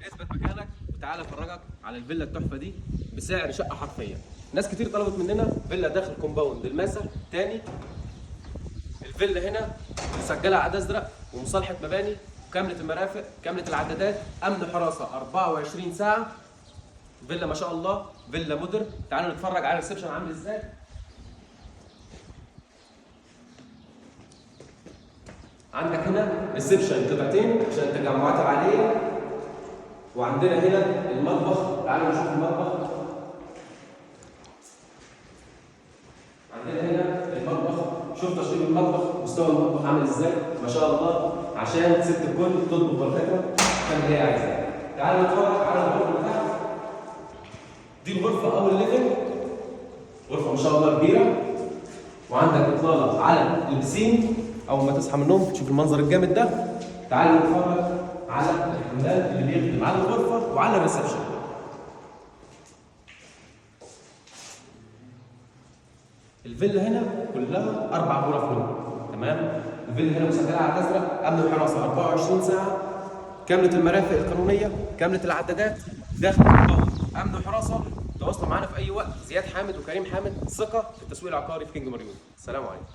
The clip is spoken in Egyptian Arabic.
اثبت مكانك وتعالى افرجك على الفيلا التحفة دي بسعر شقه حرفيا. ناس كتير طلبت مننا فيلا داخل كومباوند الماسة تاني. الفيلا هنا مسجله عقد ازرق ومصالحه مباني، كاملة المرافق، كاملة العدادات، امن حراسة 24 ساعة. فيلا ما شاء الله، فيلا modern. تعالوا نتفرج على ال reception عامل ازاي. عندك هنا reception قطعتين عشان التجمعات العائلية، وعندنا هنا المطبخ. تعالوا نشوف المطبخ. عندنا هنا المطبخ، شوف تشطيب المطبخ، مستوى المطبخ عامل ازاي ما شاء الله، عشان ست الكل تطبخ براحتها تعمل اللي هي عايزاه. تعالوا نتفرج على الغرفة اللي تحت. دي الغرفة او ال living، غرفة ما شاء الله كبيرة، وعندك اطلالة على البسين. اول ما تصحى من النوم تشوف المنظر الجامد ده. تعالوا نتفرج على الحمام اللي بيخدم على الغرفة وعلى ال reception. الفيلا هنا كلها 4 غرف نوم، تمام؟ الفيلا هنا مسجله على الازرق، امن وحراسه 24 ساعة، كاملة المرافق القانونية، كاملة العدادات، داخل الكومباوند، امن وحراسه. تواصلوا معانا في اي وقت. زياد حامد وكريم حامد، ثقة في التسويق العقاري في كينج مريوط. السلام عليكم.